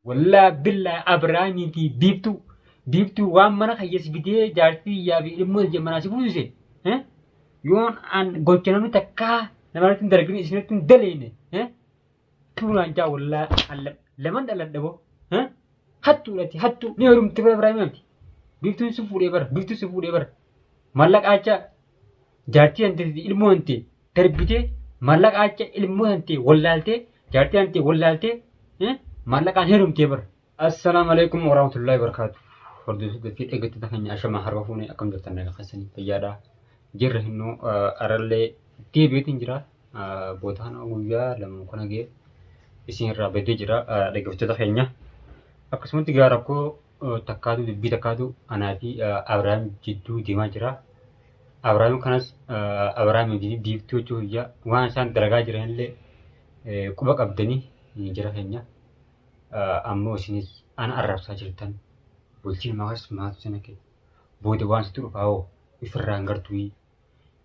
Wallaa billaa Abrahaamii fi Biiftuu Biiftuu waan mana kiyya si fidee jaartii kiyyaa fi ilmoo tiyya manaa si fuusise eh? Yoon an gocha namni takkaa namarratti hin dalagin isinitti hin daleene eh? Tuunaan jaa wallaa an laman dhaladha boo eh? Hattuudhati hattuu ni heerumte bara Abrahaamii miti Biiftuun si fuudhee bara Biiftuu si fuudhee bara mallaqa acha jaartii tante fi ilmoo tante darbitee maallaqa acha ilmoo tante wallaaltee jaartii tante wallaaltee maallaqaan heerumtee bara. Assalaamu alaikum warahmatullahi wabarakatuh. Hordoftoota fi dhaggeeffattoota keenya ashamaa harba fuunee akkam jirtan nagaa keessanii fayyaadha. Jirra hinnoo arallee deebi'eetiin jira. Booda kana guyyaa lama kana ga'e isin irraa badee jira dhaggeeffattoota keenya. Akkasumatti gaa rakkoo takkaatu dubbii takkaatu anaa fi Abiraam jidduu deemaa jira. Abiraam kanas Abiraamii fi Biiftuu jechuu kiyya waan isaan dalagaa jiranillee quba qabdanii jara keenya. Ammoo isinis ana arrabsaa jirtan bultii namaa keessa maaltu si naqe booda waan sitti dhufaa hoo ifirraa hin gartuu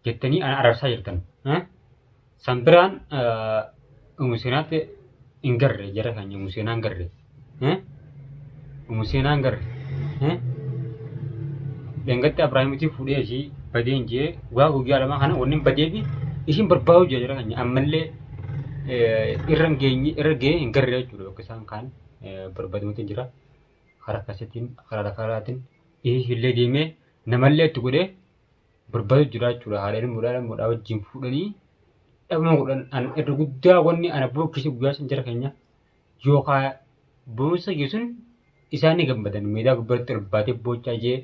jettanii ana arrabsaa jirtan. San biraan Umu Seenaatti hin garre jara keenya Umu Seenaa hin garre. Umu Seenaa hin garre. Dhengatti Abrahaamitii fuudhee ishii badeen jee waa guyyaa lamaa kana wanni badeefi ishiin barbaadu jira jara keenya ammallee irra hin geenye irra gahee hin garre jechuudha bakka isaan kaan barbaadamutti jira. Karaa akkasiitiin karaa karaatiin illee deemee namallee itti godhee barbaadu jira jechuudha. Haadha ilmoodhaa ilmoodhaa wajjin fuudhanii dhabama godhan an irra guddaa wanni ana bookkise guyyaa san jara keenya yookaan boonsa sun isaan ni gammadan meedaa gubbaatti ol baatee boochaa jee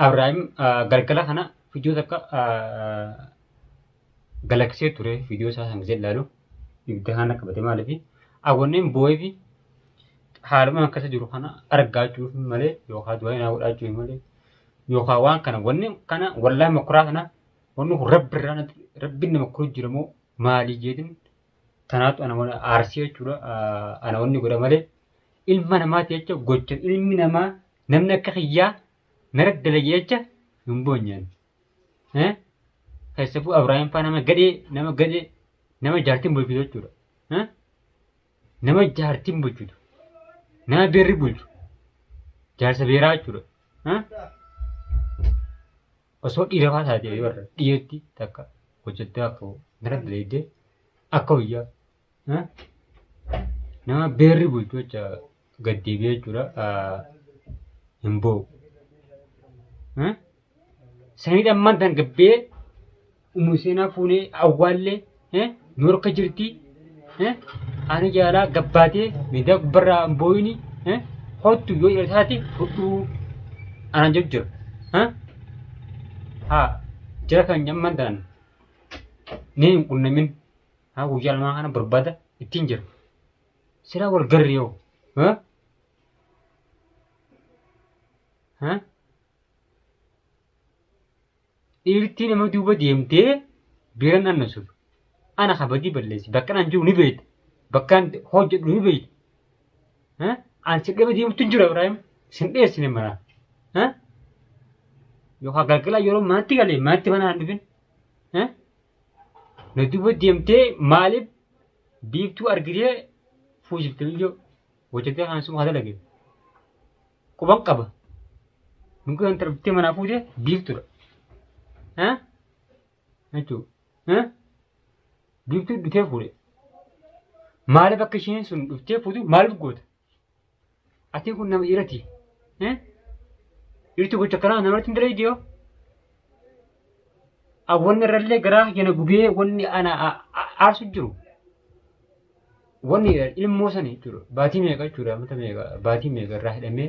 Abrahaam galgala kana viidiyoo takka galaksee ture viidiyoo isaa san gisee ilaalu ibidda kana qabate maaliif awwanneen boo'eefi haaluma akkasa jiru kana argaa jiruuf malee yookaan du'aa naa godhaa jiruuf malee yookaan waan kana wanni kana wallaahi makkuraa kana wanni kun rabbi irraa rabbiin nama kuru jira moo maalii jeetin tanaatu ana wani aarsii jechuudha ana wanni godha malee ilma namaati jecha gocha ilmi namaa namni akka kiyyaa nara dalage jecha hin boonyaan. Keessafuu Abrahaam faa nama gadhee nama gadhee nama jaartiin bulchitu jechuudha. Nama jaartiin bulchitu nama beerri bulchu jaarsa beeraa jechuudha. Osoo dhiira faa taatee warra dhiirti takka hojjettee akka nara daleeddee akka wayyaa nama beerri bulchu jecha gad deebi'ee jechuudha hin boo'u. Sanii ammaan tan gabbee Umu seenaa fuunee awwaallee nu harka jirti. Ani jaalaa gabbaatee miidiyaa gubbarraa hin boo'ini hottu yoo dhiira taate fudhuu anaan jedhu jira. Haa jara kan ammaan tanan ni hin qunnamin haa guyyaa lamaa kana barbaada ittiin jira. Silaa wal garri yoo. Dhiirtii nama duuba deemtee bira naannessatu. Ana kabajii balleessi. Bakka an jiru ni beekta. Bakka an hojjedhu ni beekta. An si dhaba deemtu hin jiru Ibraahim. Sin dheessine manaa. Yookaan galgala yeroo manatti galee manatti mana hin dhufin. Na duuba deemtee maaliif biiftuu argitee fuusifte biyyoo hojjettee kan suma dalage. Quban qaba. Nuti kan tarbittee manaa fuute biiftuudha. Jechuudha. Biiftuu dhufee fuudhe. Maaliif akka isheen sun dhuftee fuutu maaliif goota? Ati kun nama dhiirati. Dhiirti gocha akkanaa namarratti hin dalagdi yoo. Wanni irrallee garaa kiyya na gubee wanni ana aarsu jiru. Wanni ilmoo sani jechuudha. Baatii meeqa jechuudha amata meeqa baatii meeqa irraa hidhamee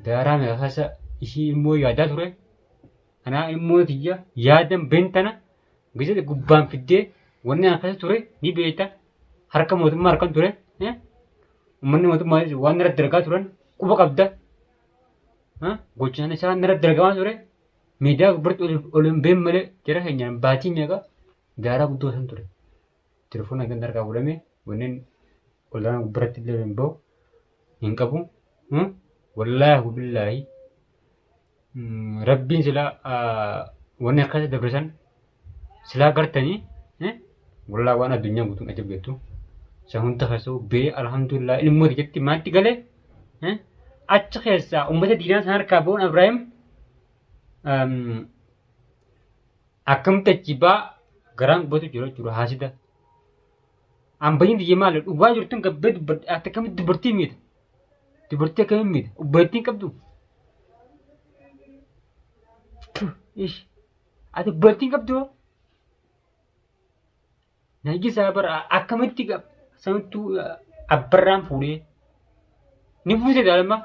daaraa meeqa keessa ishii ilmoo yaadaa ture. Anaa ilmoo tiyya yaadan beentana gisa gubbaan fiddee wanni ana keessa ture ni beekta. Harka mootummaa harkan ture. Uummanni mootummaa waan irratti dalagaa turan quba qabda. Gochaan isaan irratti dalagamaa ture. Miidiyaa gubbaatti ol hin been malee jara keenyaan baatii meeqa daaraa guddoo san ture. Telefoona ganda harkaa fuudhame wanneen olaanaa gubbaratti illee hin bahu hin qabu. Wallaahi billaahi rabbiin silaa wanni akkasii dabre san silaa gartanii wallaahi waan addunyaa guutuun ajab jettu. Isa hunda keessa bee alhamdulillah ilmoo jetti maatti galee achi keessaa uummata diinaa sana harkaa ba'uun Ibraahim akkamitti achi baa garaan gubatu jira jechuudha haasida. Ambayyiin biyya maali dhugaa jirtuun gabbee dubbadhe ati akkamitti dubartii miita? Dubartii akkamitti miita? Obboleettiin qabdu? Ish ati obboleettiin qabdu hoo? Nagisaa bara akkamitti sanattuu abbarraan fuudhee ni fuute daalma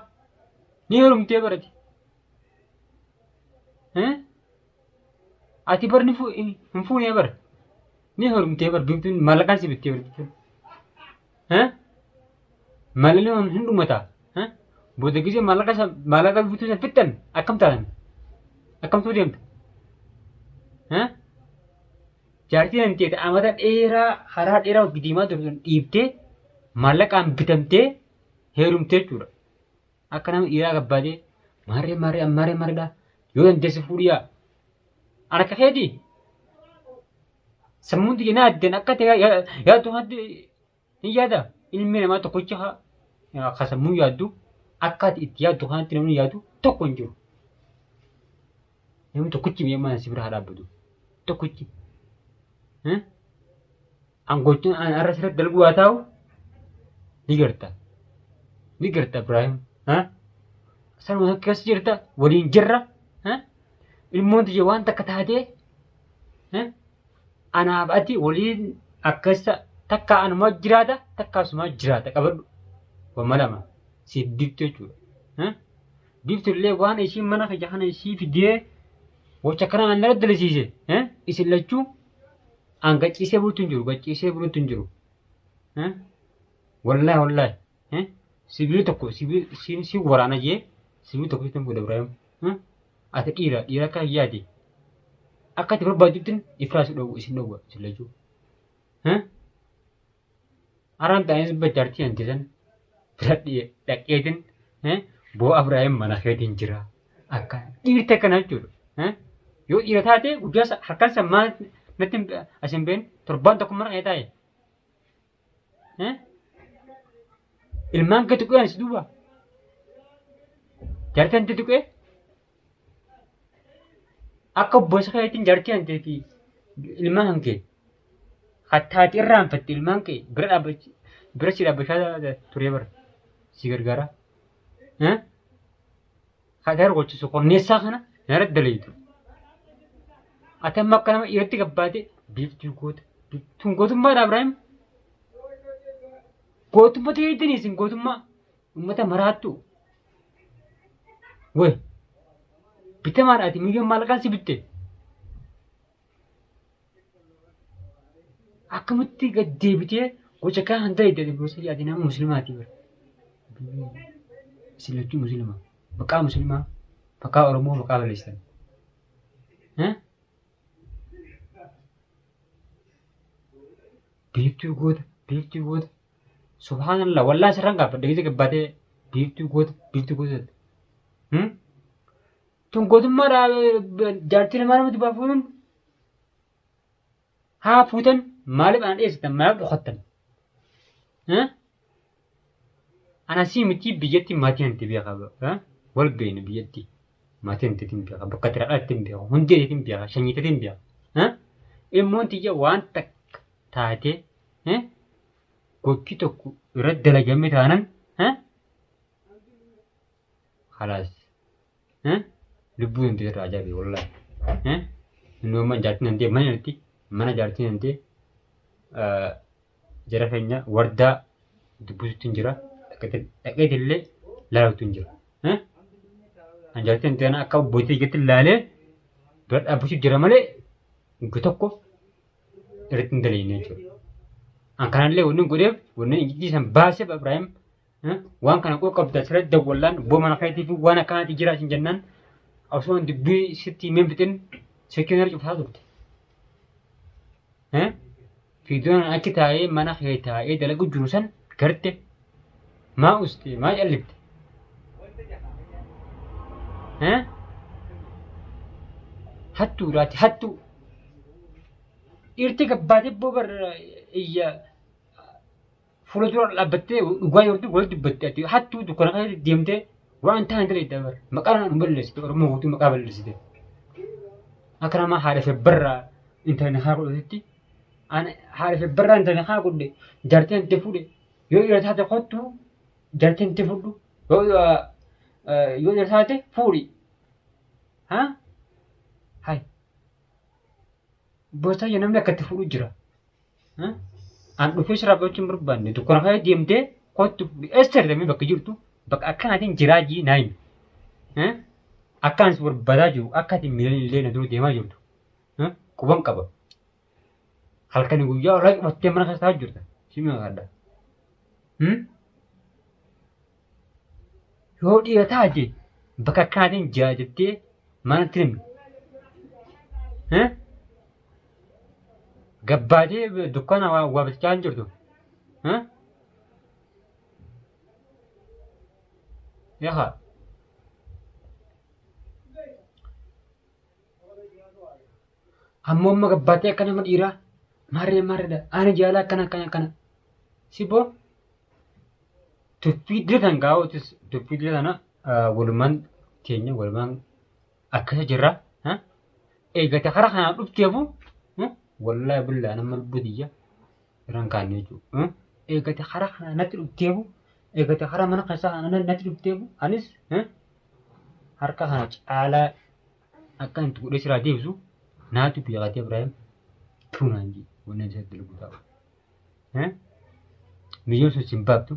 ni heerumtee barate. Ati bar ni hin fuunee bar ni heerumtee bar biiftuun maallaqaan si bittee bar biiftuun. Maallaqni hin dhumata. Booda gisee maallaqa maallaqa biiftuu san fixxan akkam taatan akkamtuu deemta. Jaartii tan teete amata dheeraa karaa dheeraa hojii deemaa turte sun dhiiftee maallaqaan bitamtee heerumtee jechuudha. Akka nama dhiiraa gabbaatee maarree maarree ammaarree maarreedha yoo dandeesse fuudhiyaa. An akka keetii sammuun tiyya na addeen akka ta'e yaaddu kanatti hin yaada. Ilmi namaa tokkicha ka sammuu yaaddu akka ati itti yaaddu kanatti namni yaadu tokko hin jiru. Namni tokkichi mi'a mana si bira haa dhaabbatu. Tokkichi. An gochuun an har'a sirratti dalguu haa taa'u ni garta. Ni garta Ibraahim. Sanuma keessa jirta waliin jirra. Ilmoon tiyya waan takka taatee anaaf ati waliin akkasa takka anuma jiraata takka asuma jiraata qabadhu. Wamma lama siif biftu jechuudha. Biftu illee waan ishiin mana kiyya kana ishii fidee wacha kana an irra dalasiise isin lachuu an gachiisee bulutu hin jiru gachiisee bulutu hin jiru. Wallaahi wallaahi sibiila tokko sibiila si waraana jee sibiila tokko sitti fuudha Ibraahim. Ati dhiira dhiira akka yaade akka ati barbaaddutti ifraa si dhowwa isin dhowwa isin lachuu. Araan ta'anis jaartii an teesan bira dhaqeetin boo Abrahaam mana keetiin jira. Akka dhiirti akkana jechuudha. Yoo dhiira taate guyyaa harkaan san maal natti as hin been torbaan tokko mana kee taa'e. Ilmaan kee tuqee anis duuba. Jaartii anti tuqee akka obboleessa keetiin jaartii antee fi ilmaan kee hattaati irraanfatte ilmaan kee bira dhaabbachi bira si dhaabbachaa ture bara si gargaara. Kataa gochisu qonneessaa kana narratti dalayitu. Ati amma akka nama dhiiratti gabbaate biiftuu goota. Tun gootummaadha Ibraahim. Gootummaa ta'eetiin isin gootummaa uummata maraattu. Woy bitamaadha ati miyyoon maallaqaan si bitte. Akkamitti gad deebitee gocha kana kan ta'e gadi gosa ati nama muslimaati bara. Isin lachuu muslima. Maqaa muslimaa, maqaa Oromoo, maqaa balleessitan. Biiftuu goota, biiftuu goota. Subhaanallah, wallaahi sirraan gaafadha gisa gabbaatee biiftuu goota, biiftuu goota. Tun gootummaadha jaartii namaa namatti baafuun haa fuutan maaliif ana dheessitan maaliif dhokattan? Ana sii miti biyyatti maatii anti beeka wal beekna biyyatti maatii antiitiin beeka bakka itti dhalatte beeka hundee isheetiin beeka sanyii beeka. Ilmoon tiyya waan takka taatee gochi tokko irratti dalagame taanan Khalaas. Lubbuu hin irraa ajaa'ibe wallahi. Inni amma jaartiin hin ta'e mana irratti mana jaartiin hin ta'e jara keenya wardaa dubbisuutti hin jira. Dhaqeeti illee laaluutti hin jira. An jaartiin hin ta'e akka abbootii ijatti laalee bira dhaabbachuuf jira malee guyyaa tokko irratti hin dalagne jechuudha. An kanallee wanni godheef wanni ijji san baaseef Ibraahim Waan kana quba qabda asirratti dawwallaan boo mana keetii fi waan akkanaati jira isin jennaan osoo hin dubbii sitti himeen fixin sekiin irra cufaa turte. Fiidoon achi taa'ee mana kee taa'ee dalagu jiru san garte maa uste maa callifte. Hattuudhaati hattuu. Dhiirti gabbaatee boo bar iyya. Fuula dura dhaabbattee dhugaa yoo wal dubbatte ati hattuu dukkana keessa deemtee waan taane dalaydda bara. Maqaa nu balleessite Oromoo guutuu maqaa balleessite. Akka nama haadha febbarraa intala nikaa godhutti ana haadha febbarraa intala nikaa godhe jaartii ante fuudhe yoo dhiira taate kottu jaartii ante fudhu yoo yoo dhiira taate fuudhi. Ha? Hay. Boostaa namni akka itti fuudhu jira. An dhufee sirraa fudhachuu hin barbaanne. Dukkana keessa deemtee kottu eessa argamee bakka jirtu bakka akkanaatiin jiraa jii naa himi. Akka ani si barbaadaa jiru akka ati miilaan illee na dura deemaa jirtu quban qaba. Halkanii guyyaa irraa cufattee mana keessa taa'aa jirta. Si maqaadha. Yoo dhiira taate bakka akkanaatiin jira jettee manatti himi. Gabbaatee dukkaana waa bitachaa hin jirtu. Yaha. Ammoo amma gabbaatee akka nama dhiiraa maarree maarreedha. Ani jaalaa akkana akkana akkana. Siboo tuffii dila tan gaa'ootis tuffii dila tana walumaan teenya walumaan akkasa jirra. Eegate karaa kanaan dhufteefu wallaahi billaa nama lubbuu tiyya irraan kaanne jechuudha. Eegate karaa kanaan natti dhufteefu eegate karaa mana keessaa kana natti dhufteefu anis harka kana caalaa akka inni godhee siraa deebisu naatu beekatee Ibraahim tuunaan jee wanni isa dalagu taa'u. Biyyoon sun sin baaftu.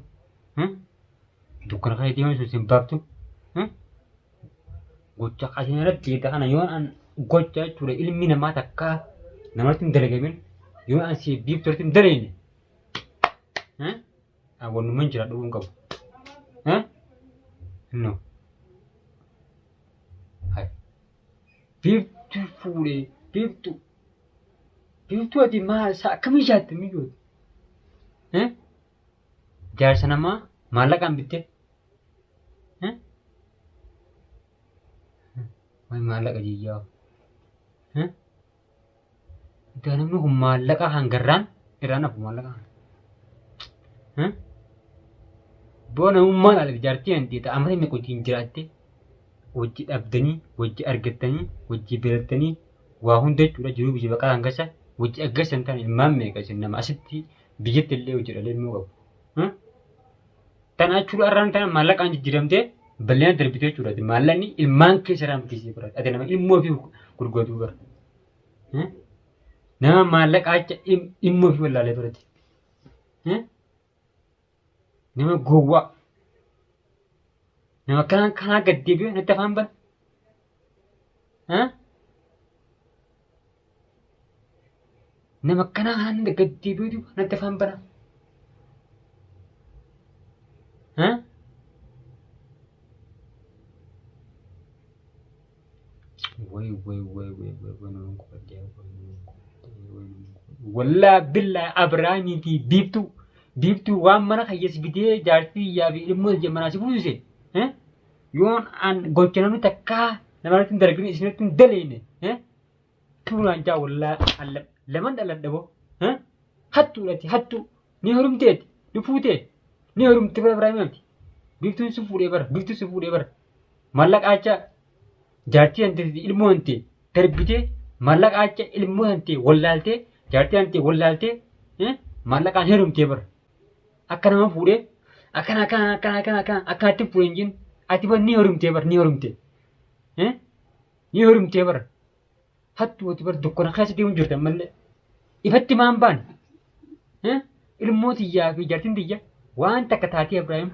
Dukkana kana deemuun sun sin baaftu. Gocha asin irratti jedha kana yoo an gocha jechuudha ilmi namaa takka namatti hin dalagamin yoo an si biiftu irratti hin dalagne. Wanuman jira dhuguu hin qabu. No. Biiftuu fuudhee biiftuu. Biiftuu ati maal isaa akkamii jaatte miyyooti? Jaarsa namaa maallaqaan bittee? Wayi maallaqa jiyyaa. Egaa namni kun maallaqa hangarraan irraan hafu maallaqa kana. Boo namummaan ala jaartii hanti ta'a amata meeqa wajjin jiraatte wajji dhabdanii wajji argattanii wajji birattanii waa hunda jechuudha jiruu biyya baqaa hangasa wajji aggassan ta'an ilmaan meeqa isin nama asitti biyyatti illee hojii dhalee ilmoo qabu. Tana jechuudha har'aan tana maallaqaan jijjiiramtee bal'ina darbite jechuudha. Maallaqni ilmaan keessa raamtee bara. Ati nama ilmoo fi gurguratuu bara. Nama maallaqa acha ilmoo fi wallaalee barate. Nama gowwaa. Nama kanaan kanaa gad deebi'ee natti afaan bara. Nama akkanaa kanaan gad deebi'utu natti afaan bara. Way way way way way way nama gubadhee way nama gubadhee way nama gubadhee. Wallaa billaa Abiraamii fi biiftuu biiftuu waan mana kayyas bitee jaartii yaa fi ilmoo manaa si fuusise. Yoon an gocha namni takkaa namarratti hin dargin isinitti hin daleene. Tuunaan jaa wallaa laman dhaladha boo. Hattuudhati hattuu ni horumteeti ni fuuteeti ni horumte bara Ibraahimati. Biiftuun si fuudhee bara biiftuun si fuudhee bara. Maallaqa acha jaartii tante ilmoo tante darbitee maallaqa acha ilmoo tante wallaaltee jaartii tante wallaaltee maallaqaan heerumtee bara. Akka nama fuudhee akkana akkana akkana akkana akkana akkanatti fuudhee hin jennu ati bar ni heerumtee bar ni heerumtee. Ni heerumtee bara. Hattuu ati bar dukkana keessa deemu jirta ammallee. Ifatti maan baane? Ilmoo tiyyaa fi jaartiin tiyya waan takka taatee Ibraahim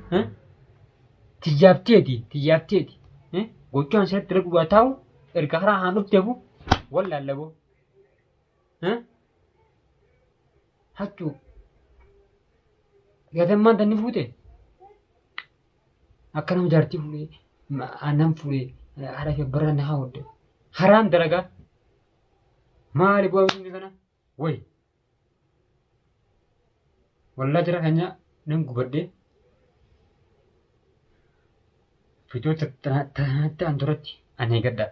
tiyyaaf teeti tiyyaaf teeti. Gochaan sirriitti dalaguudhaa taa'u erga karaa haan dhufteefu wallaallaboo. Hattuu. Gadammaan tanni fuute akka nama jaartii fuudhee aannan fuudhee haadha fi abbaa na haa Haraam dalagaa. Maali bu'aa inni kana? Wayi. Wallaa jara keenya nan gubadhee. Fitoota ta'an duratti ani eegadha.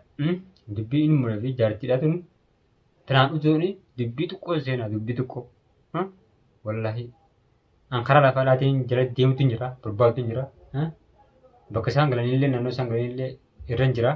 Dubbii inni muree fi jaartiidhaa tun tanaan utuun dubbii xiqqoo seenaa dubbii xiqqoo. Wallaahi. An karaa lafaa laatiin jala deemutu hin jira, barbaadu hin jira. Bakka isaan galanillee naannoo isaan galanillee irra hin jira.